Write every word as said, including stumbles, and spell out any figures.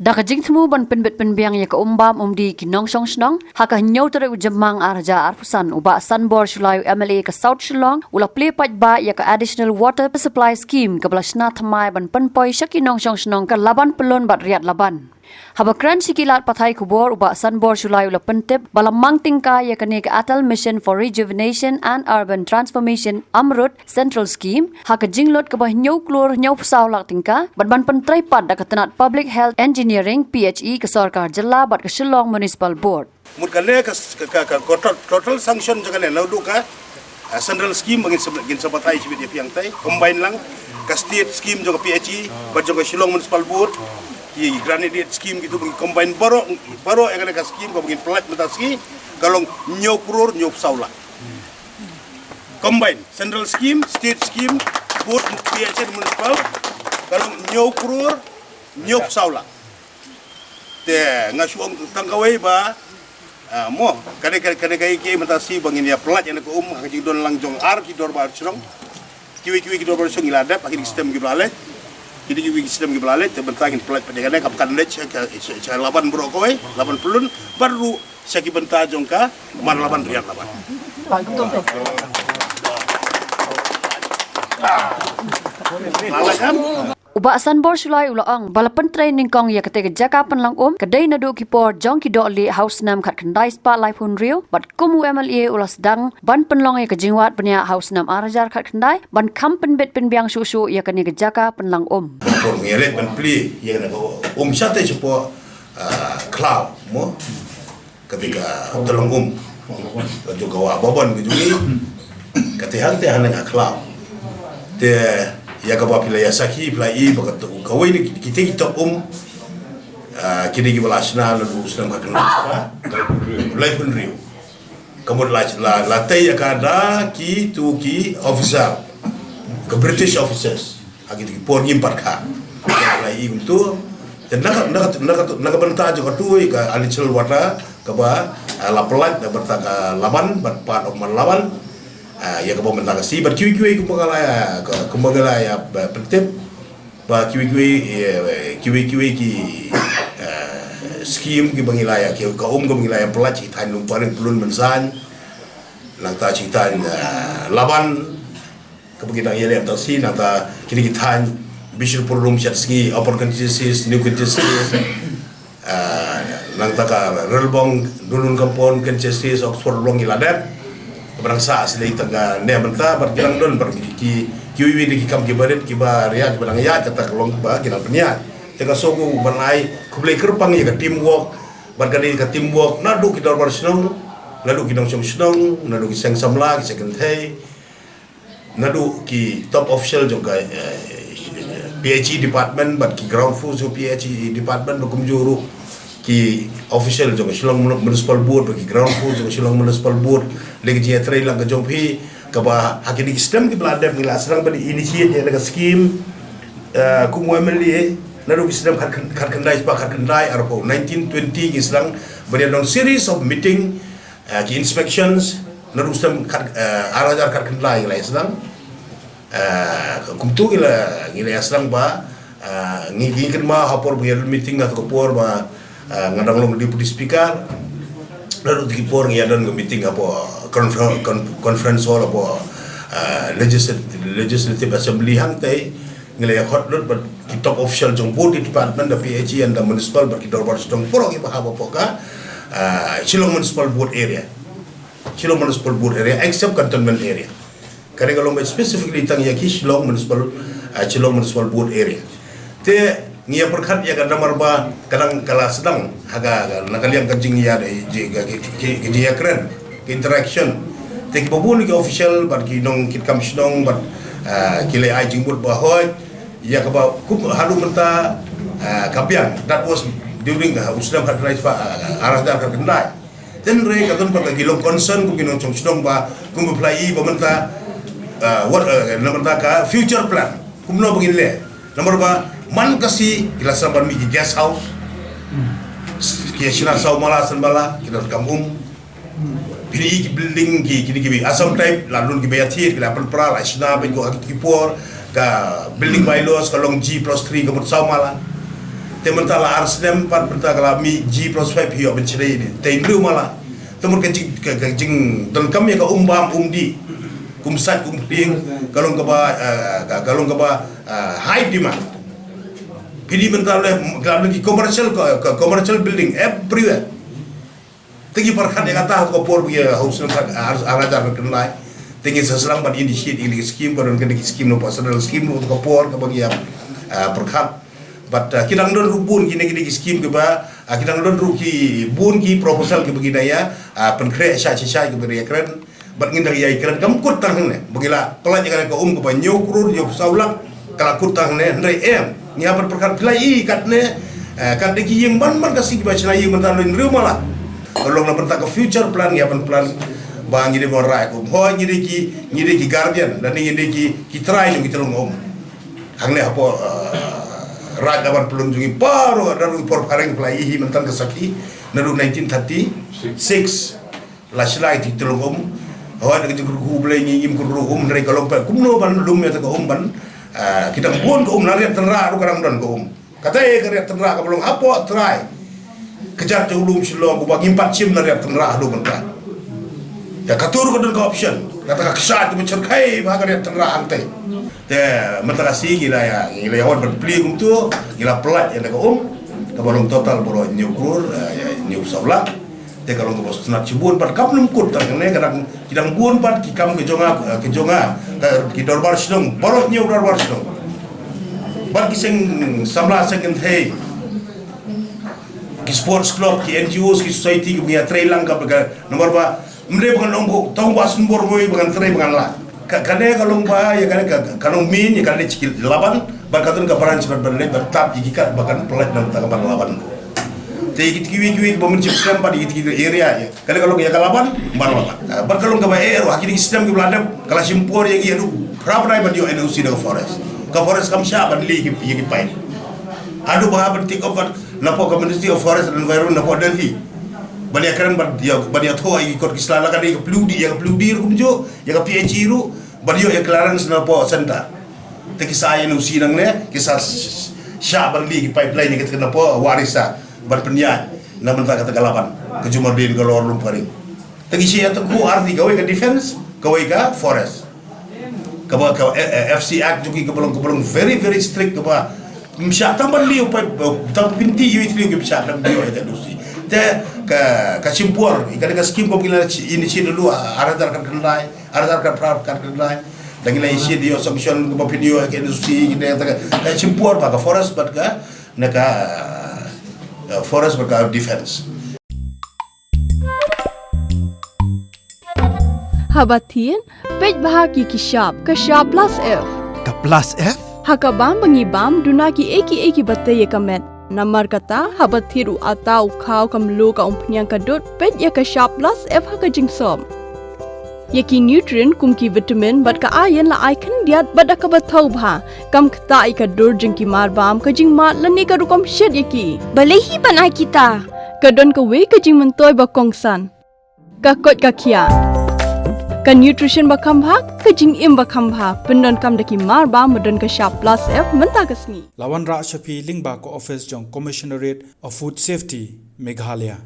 Da ka jingthmu ban pynbit pynbiang ïa ka um bam um dih ki nongshong shnong, ha ka hynñiew tarik u Jymmang ar hajar arphew san, u Bah Sanbor Shullai, u M L A ka South Shillong, u la plie paidbah ïa ka Additional Water Supply Scheme kaba la shna thymmai ban pynpoi sha ki nongshong shnong ka Laban Pyllun bad Riat Laban. Haba kren sha ki lad pathai khubor, u Bah Sanbor Shullai u la pyntip ba la mang tyngka ïa kane ka Atal Mission for Rejuvenation and Urban Transformation, AMRUT, Central Scheme, ha ka jinglut kaba hynñiew klur hynñiewphew saw lak tyngka, bad ban pyntrei pat da ka tnat Public Health Engineering, P H E, ka sorkar jylla bad ka Shillong Municipal Board. Mut kane ka, ka, ka, ka, ka total, total sanction jong kane naduh ka, ah, central scheme ba ngin sa, ngin sa batai shibit ïa phi hangtai, combine lang ka state scheme jong ka P H E bad jong ka Shillong Municipal Board, ki grant aid scheme, kitu ba ngin combine baroh, baroh ïa kane ka scheme kaba ngin pynlait mynta sngi, ka long hynñiew klur hynñiewphew saw lak. Combine, central scheme, state scheme, board, P H E, municipal, ka long hynñiew klur hynñiewphew saw lak. Te nga shu ong tang kawei ba, ah, mo, kane, kane, kane, kane, kane, mynta sngi ba ngin ïa pynlait ïa kane ka um, ha ka jingdon lang jong ar ki dorbar shnong. Kiwei kiwei ki dorbar shnong ngi la dep, ha kine ki snem kiba la leit. Kine kiwei ki snem kiba la leit, te mynta ngin pynlait pat ïa kane, kam kan leit sha, sha, sha Laban baroh kawei, Laban Pyllun, bad ruh sha ki bynta jong ka Marlaban, Riat Laban. Lala kan? U Bah Sanbor Shullai u la ong ba la pyntrei nyngkong ïa katei ka jaka pynlang um ka dei naduh ki por jong ki dohlieh ha u snem khatkhyndai spah laiphew hynriew, bad kum u M L A u la sdang ban pynlong ïa ka jingwad bniah ha u snem ar hajar khatkhyndai ban kham pynbit pynbiang shuh shuh ïa kane ka jaka pynlang um. Por ngi leit ban plie ïa kane ka um shatei shapoh, ah, khlaw mo. Katei ka tyllong um ka jong ka Wah Babon ka jong ngi. Katei hangtei haneng ha khlaw. Te ïa kaba phi la ïa sakhi, phi la i ba ka, kawei na kitei ki top um, ah, kine kiba la shna naduh u snem khatkhyndai spah laiphew hynriew. Ka mut la, la, la tei ïa ka da kitu ki officer ka British officers. Ha kitu ki por ngim pat kha. La i kumtu. Te na ka, na ka, na ka, na ka bynta jong katu ka additional water kaba, ah, la pynlait na ka bynta ka Laban bad part of Marlaban. Ah, ïa kaba bynta ka sngi bad kiwei kiwei kumba nga la ïa, ka, kumba nga la ïa, ba, pyntip. Ba kiwei kiwei, eh, kiwei kiwei ki, eh, scheme kiba ngi la ïa, ki, ka um kaba ngi la ïa pynlait sha ki thaiñ Lum Paring, Pyllun, Mynsaiñ. Nangta sha ki thaiñ, eh, Laban. Kaba ngi dang ïa leh mynta sngi, nangta kine ki thaiñ Bishnupur Lum Shet Sngi, Upper Khentyestis, New Khentyestis, ah, nangta ka Relbong, Dulun Kampon, Khentyestis, Oxford Lum ngi la dep. Kaba dang sah sha lei tang ka ne mynta, bad ki dang don, bad ki, ki, kiwei kiwei de ki kam kiba rit, kiba ria, kiba dang ïaid, kata ka long ba ki dang pynïaid. Te nga sngew ban ai khublei kyrpang ïa ka teamwork, bad ka dei ka teamwork naduh ki dorbar shnong, naduh ki nongshong shnong, naduh ki seng samla, ki seng kynthei, naduh ki top official jong ka, eh, P H E department, bad ki ground force jong P H E department, bad kumjuh ruh ki official jong ka Shillong Mun-, Municipal Board, bad ki ground force jong ka Shillong Municipal Board, leh ka jingïatreilang ka jong phi, kaba ha kine ki snem kiba la dep ngi la sdang ban initiate ïa ka scheme, eh, kum u M L A, naduh ki snem khat, khatkhyndai spah khatkhyndai arphew, nineteen twenty ngi sdang ban ïa don series of meeting, eh, ki inspections, naduh snem khat, eh, ar hajar khatkhyndai ngi la ïa sdang. Eh, kumtu ngi la, ngi la ïa sdang ba, eh, ngi, ngi kynmaw ha por ba ngi ïa don meeting ha kato ka por ba, eh, nga dang long Deputy Speaker. Naduh kato ka por ngi ïa don ka meeting hapoh confer-, con-, conference hall hapoh, eh, Legislat-, Legislative Assembly hangtei. Ngi la ïa khot lut bad ki top official jong both department, da P H E and da municipal, bad ki dorbar shnong baroh kiba hap hapoh ka, ah, Shillong Municipal Board area. Shillong Municipal Board area, except cantonment area. Kane ka long ba specifically tang ïa ki Shillong Municipal, ah, Shillong Municipal Board area. Te ngi ïa pyrkhat ïa ka namar ba ka dang ka la sdang ha ka, ka, na ka liang ka jingïa, ji-, ka, ki, ki, ki jingïakren, ki interaction. Te kiba bun ki official bad ki nongkitkam shnong bad, ah, ki la ai jingmut ba hooid ïa kaba kum haduh mynta, ah, ka biang. That was during, ah, u snem khatkhyndai spah, ah, ar hajar khatkhyndai. Hynrei ka don pat ki long concern kum ki nongshong shnong ba kum ba phi la i ba mynta, ah, what, ah, na mynta ka future plan kumno ba ngin leh. Namar ba man ka sngi ki la sdang ban mih ki guest house, ki shna saw mala san mala, ki donkam um. Phi i ki building ki, ki, ki, ki Assam type, la don kiba ïa thied, ki la pynpra, la shna bad ko ha ki por, ka building bylaws ka long G plus three ka mut saw mala. Te mynta la ar snem pat mynta ka la mih G plus five hi ïoh ban sdei ni. Te hynriew mala. Te mut ka jing ka, ka jingdonkam ïa ka um bam um dih. Kum sait kum khlieng ka long kaba, eh, ka, ka long kaba, eh, high demand. Phi dih mynta le ka long ki commercial, ka, ka commercial building everywhere. Te ngi pyrkhat ïa kata ha ka por ba ngi host na ar, ar hajar khyndai. Te ngi sa sdang ban initiate ïa ki scheme, ka don kane ki scheme na Central scheme na ka por kaba ngi, ah, pyrkhat. But, ah, ki dang don ruh bun kine, kine ki scheme kiba, ah, ki dang don ruh ki bun ki proposal kiba ngi da ïa, ah, pynkhreh shai shai shai kiba ngi da ïa kren. But ngin dang ïa kren kam kut tang hangne. Ba ngi la pynlait ïa kane ka um kaba hynñiew klur hynñiew saw lak. Ka la kut tang hangne, hynrei em. Ngi hap ban pyrkhat phi la i katne, eh, katne ki ïing ban ban ka sngi kiba shna ïing mynta hynriew mala. Ka long na bynta ka future plan, ngi hap ban plan ba ngi dei ban rah kum. Hooid ngi dei ki, ngi dei ki guardian, lane ngi dei ki, ki trai jong ki tyllong um. Hangne hapoh, eh, Raid Nabar Pyllun jong ngi baroh, da ruh i por phareng phi la i hi mynta ka sakhi, naduh nineteen thirty-six. La shna ïa ki tyllong um. Hooid ka jingkyrkhu U Blei ngi ngim kyrkhu um, hynrei ka long pat kumno ban lum ïa ka um ban, ah, ki dang bun ka um, na Riat Tynrah ruh ka dang don ka um. Kata ïa ka Riat Tynrah kaba long hapoh trai. Ka jait jong u lum Shillong uba ngim pat shim na Riat Tynrah haduh mynta. Ïa katu ruh ka don ka option. Kata ka kshaid kaba shyrkhei bha ka Riat Tynrah hangtei. Te mynta ka sngi ngi la ïa, ngi la ïa wan ban plie kumtu, ngi la pynlait ïa ka um. Kaba long total baroh hynñiew klur, eh, ïa hynñiew saw lak. Te ka long kaba sngewtynnat shibun bad kam nym kut tang kane ka dang, ki dang bun bad ki kam ka jong nga, eh, ka jong nga, ka, ki dorbar shnong, baroh hynñiew dorbar shnong. Bad ki seng samla seng kynthei. Ki sports club, ki N G Os, ki society, ki ba ngi ïatrei lang ka, ka, namar ba, ym dei ba ngan ong ko, tang ba sngewbha mo ba ngan trei ba ngan lah. Ka, kane ka long ba, ïa kane ka, ka long min, ïa kane ki laban, bad ka don ka branch ban, ban leit, ban tap, ïa ki kat, ba kan pynlait na ka bynta ka ban laban. Te ïa kito kiwei kiwei ba mynshwa skhem bad ïa kito ki area ïa. Kane ka long ïa ka laban, ban laban. Ah, bad ka long kaba eh ruh, ha kine ki snem kiba la dep, ka la shim por ïa ki haduh phra bnai ban ïoh N O C na ka forest. Ka forest kam shah ban lih ïa ki, ïa ki pipe. Haduh ba hap ban take up bad napoh ka Ministry of Forest and Environment napoh Delhi. Ban ïa kren bad ïa, ban ïathuh ïa ki kot ki sla la ka dei ka pli u dih, ïa ka pli u dih ruh kumjuh, ïa ka P H E ruh, ban ïoh ïa clearance napoh centre. Te ki sa ïa N O C nangne, ki sa sh-, sh-, shah ban lih ki pipeline ïa kata ka napoh Warisa, ban pynïaid na bynta kata ka laban, ka Jowai Mardin ka Lower Lumpharing. Te ki shah ïa te ku arti kawei ka defense, kawei ka forest. Kaba ka, eh, eh, F C Act jong ki kaba long, kaba long very, very strict kaba. Ym shah tang ban lih u pipe, eh, tang pynti ïa u lih ki ym shah tang ban lih ïa te N O C. Te ka, ka shim por, ïa kane ka scheme kaba ngi la initiate dulu, ah, ar hajar khatkhyndai, ar hajar khatphra khatkhyndai. Da ngi la ïa shim ïa sanction kaba pynïoh ïa ka N O C, ïa ka, ka shim por ba ka forest bad ka, na ka, eh, forest bad ka defense. Haba thied, peit bha ki ki shap, ka shap plus F. Ka plus F? Ha ka bam ba ngi bam, duna ki ei ki ei kiba tei ïa ka met. Namar kata, haba thied u atta u khaw ka mluh ka umphniang ka dud, peit ïa ka shap plus F ha ka jingsop. Ïa ki nutrient kum ki vitamin bad ka iron la ai khyndiat bad da kaba thaw bha. Kam ktah ïa ka dur jong ki mar bam, ka jingmad lane ka rukom shet ïa ki. Balei hi ban ai kita? Ka don kawei ka jingmyntoi ba kongsan. Ka koit ka khiah. Ka nutrition ba kham bha, ka jingim ba kham bha. Pyndonkam da ki mar bam ba don ka shap plus F mynta ka sngi. La wanrah sha phi lyngba ka office jong Commissionerate of Food Safety, Meghalaya.